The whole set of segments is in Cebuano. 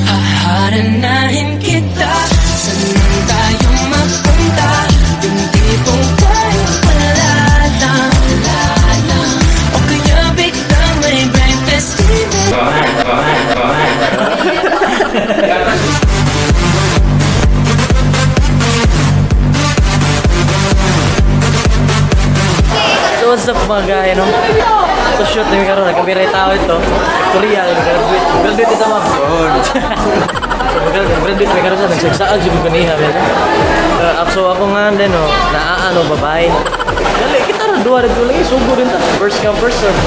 Haharanahin kita. Saan man tayo mapunta, yung tipong kahit wala lang, wala lang, o kaya biglang may breakfast table. So what's up, mga guy, no? So shoot na yung karon, nagkabiray tao ito. Victoria, nag-graduate. Graduate ito, ma'am. So mag-graduate may karon sa nagsagsaag jud ko niya. So ako nga din, no, naaano babae. Dali kita ra duha rin lagi sugo rin ta. First come, first serve.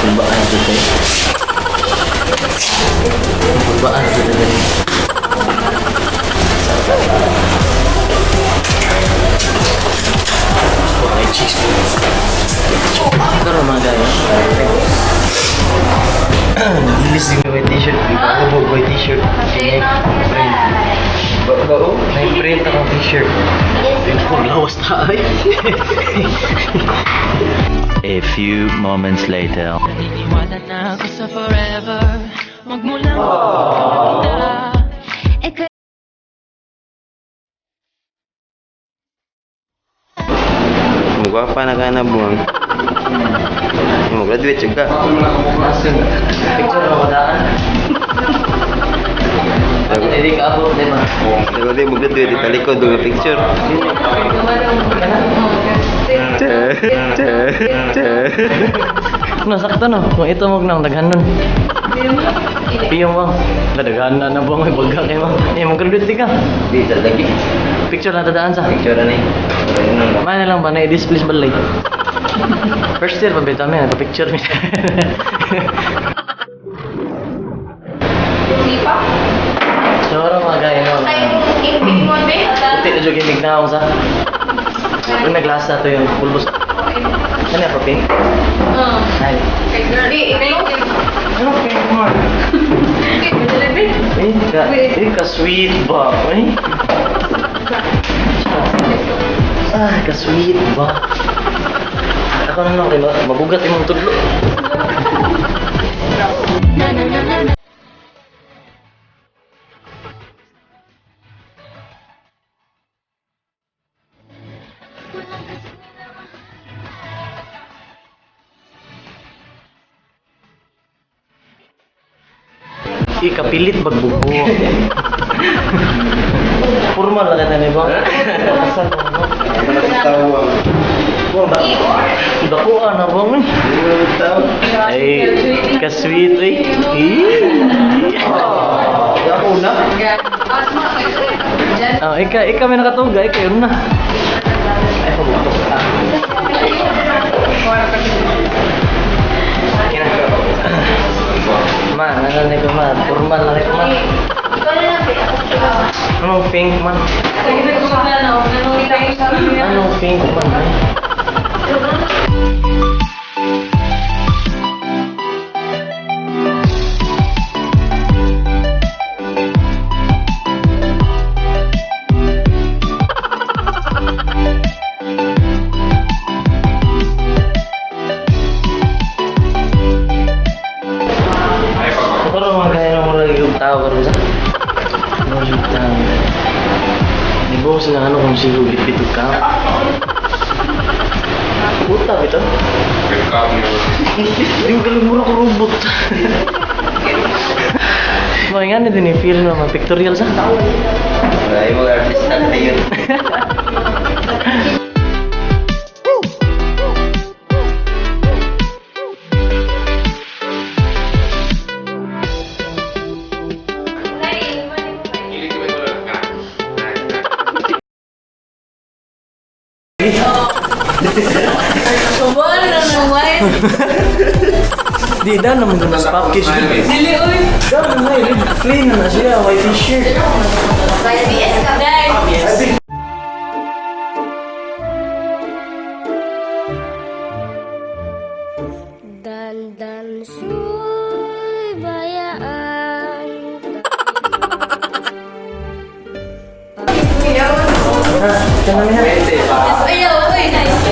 Kulbaan jud kay. Kulbaan jud kay. Ay, cheese. Pero mga gaya. Nagilis din yung t-shirt. Di ba? Hubog ko yung t-shirt. May print. Ba-ba? May print akong t-shirt. Yung lawas ta ay. A few moments later. Naniniwala na ako sa forever. Magmula kita. Mugwapa na ka na buwang. Mo-graduate jud ka. Picture na madaan. Hindi ka abot, di ba? Pero di mo graduate talikod do picture. Che, che, che. No, sakto no. Kung ito mo nang daghan nun. Piyong bang. Nadaghan na na buwang may baga kay bang. Eh, mo graduate ka. Di sa lagi. Picture na tadaan sa. Picture na ni. May na lang ba na i-display sa balay. First year pa bitaw mi nagpa-picture mi. So, ora mga gaya no. Puti na jud ginig na sa. Yung naglasa to yung pulbos. Ano yung pink? Ay. Ano pink mo? Eh, ka sweet ba? Eh? Ah, ka sweet ba? Ako na lang, kay mabugat imong tudlo. Ikapilit bagbubo. Formal na kita ni ba? Asal mo? Buang ba? Dakuan na buang eh. Ay, ka-sweet eh. Eh. Ako na. Oh, ika may nakatuga, ika yun na. Ay, pabuto. Ah. Kina. Ma, ano na ko ma? Formal na ko ma. Anong pink man? Anong pink man? Eh? Pero mga kaya ng murag yung tao karon sa. Murag yung tao. Di ba sila ano kung sigo bitbit ka? Puta bitaw. Di mo galing mura ko robot. Mga nga na din yung feel na mga pictorial sa. Ay mo artist na yun. Di dan naman doon sa package. Dili, oy. Dan na yun, plain na na siya, white t-shirt. Dai. Dan dan suy bayaan. Ito na niya. Ayaw, uy, nice.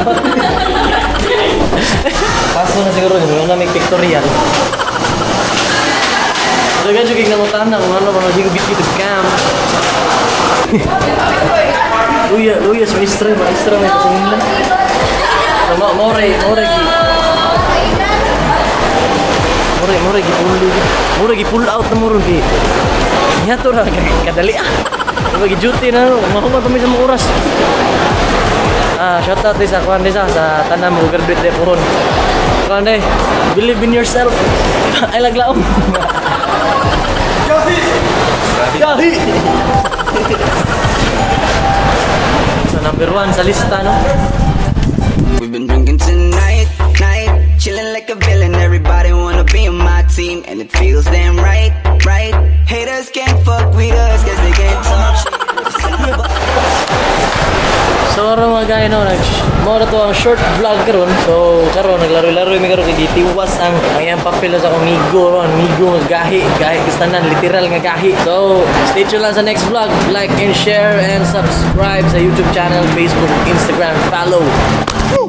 Paso na siguro yun. Wala may pictorial. So guys, yung nangutana kung ano mga sigo bitbit og cam. Luya, luya, sa maestra, maestra may pasinginlan. So, more, gi. More, gi pull, more, gi pull out na more, gi. Niya to ra, kadali ah. Diba, gi duty na, no? Mahuman pa mi sa mga oras. Ah, shout out di sa kuan di sa tanan mo graduate di pohon. Kuan di, believe in yourself. Ay laglaom. Gahi. Gahi. So number 1 sa lista, no? We've been drinking tonight, night, chilling like a villain. Everybody wanna be on my team, and it feels damn right. Haters can't fuck with us, 'cause they can't talk shit. So karon, mga guys, no, nag mao na to ang short vlog karon. So karon naglaro-laro mi karon kay gitiwas ang iyang papel sa akong migo ron, migo nga gahi, gahi kastanan, literal nga gahi. So stay tuned lang sa next vlog. Like and share and subscribe sa YouTube channel, Facebook, Instagram, follow. Woo!